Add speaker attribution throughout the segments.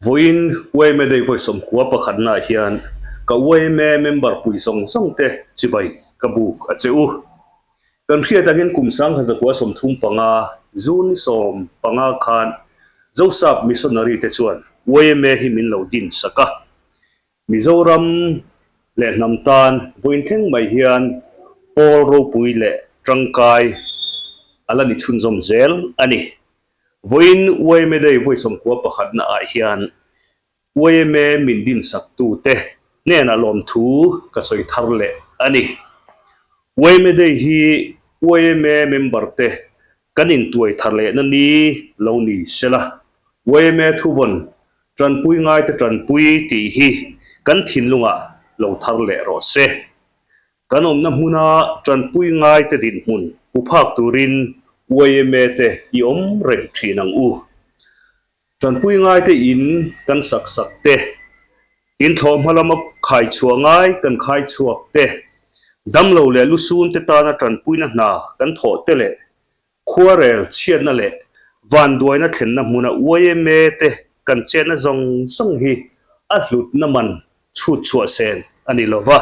Speaker 1: Vawiin yma Day vawi 91 naah hian ka yma member pui zawng zawng te chibai ka buk a che u. Kan hriat angin kum 1935 June ni 15 khan Zosap Missionary te chuan yma hi min lo din sak a. Mizoram leh hnam tan vawiin thleng mai hian pawl ropui leh tangkai a la ni chhunzawm zel a ni. Vawiin yma Day vawi 91 naah hian yma min dinsak tute hnenah lawmthu ka sawi thar leh a ni. Yma Day hi yma member te kan intuai thar lehna ni lo ni sela, yma thuvawn tanpui ngaite tanpui tih hi kan thinlungah lo thar leh rawh se. Kan awmna hmuna tanpui ngaite dinhmun pu phak turin yma te i awm reng thin ang u. Tanpui ngaite in kan sak sak te, in thlawhhma lama khai chhuah ngai kan khai chhuak te, damlo leh lusun te tana tanpuina hna kan thawh te leh Khuarel chhiatna leh vanduaina thlenna hmuna yma te kan chetna zawng zawng hi a hlutna man chhut chhuah sen a ni lo va.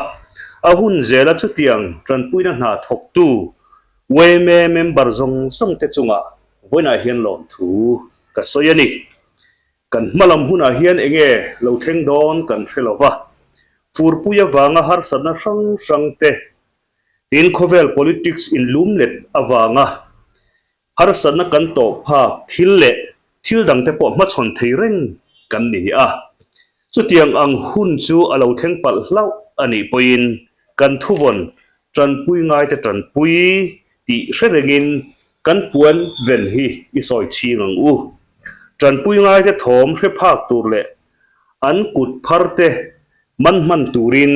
Speaker 1: A hun zela chutiang tanpuina hna thawktu yma member zawng zawng te chungah vawiinah hian lawmthu ka sawi a ni. Kan hmalam hunah hian enge lo thleng dawn kan hre lo va. Furpui avanga harsatna hrang hrang te Tin, khawvel politics inlumlet avanga harsatna kan tawh phak thil leh thil dangte pawh hmachhawn thei reng kan ni a. Chutiang ang hun chu a lo thleng palh hlauh a nih pawhin kan thuvawn tanpui ngaite tanpui tih hre rengin kan puan ven hi i sawi chhing ang u. Tanpui ngaite thawm hre phak tur leh an kut pharte Man hman turin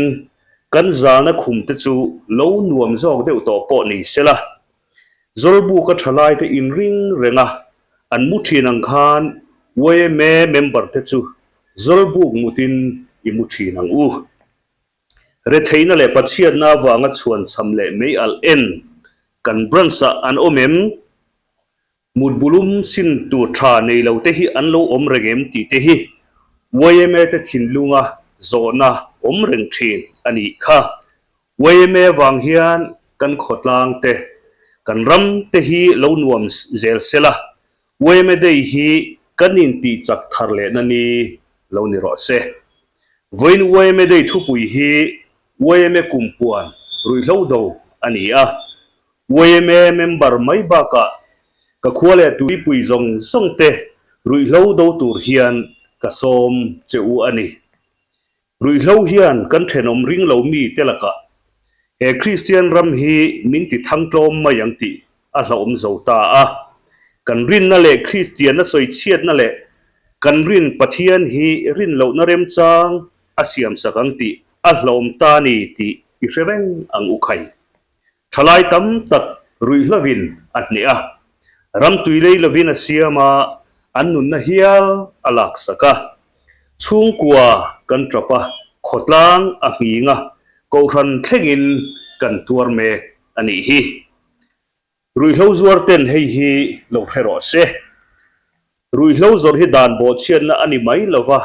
Speaker 1: kan zalna khum te chu lo nuam zawk deuh tawh pawh ni sela, Zawlbuka thalaite inring reng a, an mu thin ang khan yma member te chu Zawlbuk mutin i mu thin ang u. Retheihna leh pachhiatna avanga chhuan cham leh mei alh en kan branch-ah an awm em? Mut bulum sin tur tha nei lo te hi an lo awm reng em tih te hi yma te thinlunga zawhna awm reng thin a nih kha. Yma vang hian kan khawtlang te, kan ram te hi lo nuam zel sela, yma day hi kan intih chak thar lehna ni lo ni rawh se. Vawiin yma day thupui hi yma kumpuan ruihhlo do a ni a. Yma member mai bakah ka khua leh tuipui zawng zawng te ruihhlo do tur hian ka sawm che u a ni. Ruihhlo hian kan thenawm ring lo mi te lakah he Kristian ram hi min ti thang tlawm mai ang tih a hlauhawm zo ta a. Kan rinna leh Kristianna sawichhiatna leh kan rin Pathian hi rin lohna remchang a siamsak ang tih a hlauhawm ta ni tih i hre reng ang u khai. Thalai tam tak ruihhlovin a hneh a, ram tui lei lovin a siam a, an nunna hial a laksak a. Chhungkua kan tap a, khawtlang a nghing a, kohhran thlengin kan tuar mek a nih hi. Ruihhlo zuar ten hei hi lo hre rawh se. Ruihhlo zawrh hi dan bawhchhiatna a ni mai lova,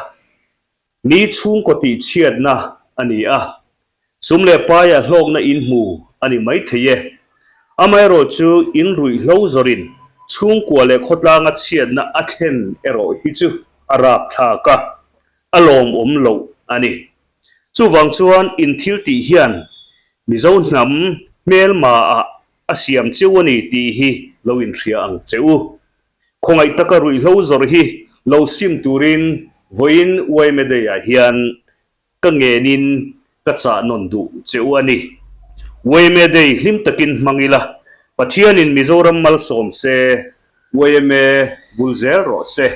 Speaker 1: Mi chhungkaw tihchhiatna a ni a, sum leh paia hlawkna in hmu a ni maithei e. Amaherawh chu in ruihhlo zawrin chhungkua leh khawtlanga chhiatna a thlen erawh hi chu a rapthlak a, a lawmawm loh a ni. Chuvang chuan in thil tih hian Mizo hnam hmelmaah a siam cheu a ni tih hi lo inhria ang che u. Khawngaih taka ruihhlo zawrh hi lo sim turin vawiin yma Day-ah hian ka ngenin ka chah nawn duh che u a ni. Yma Day hlim takin hmang ila, Pathianin Mizoram malsawm se, yma bul zel rawh se.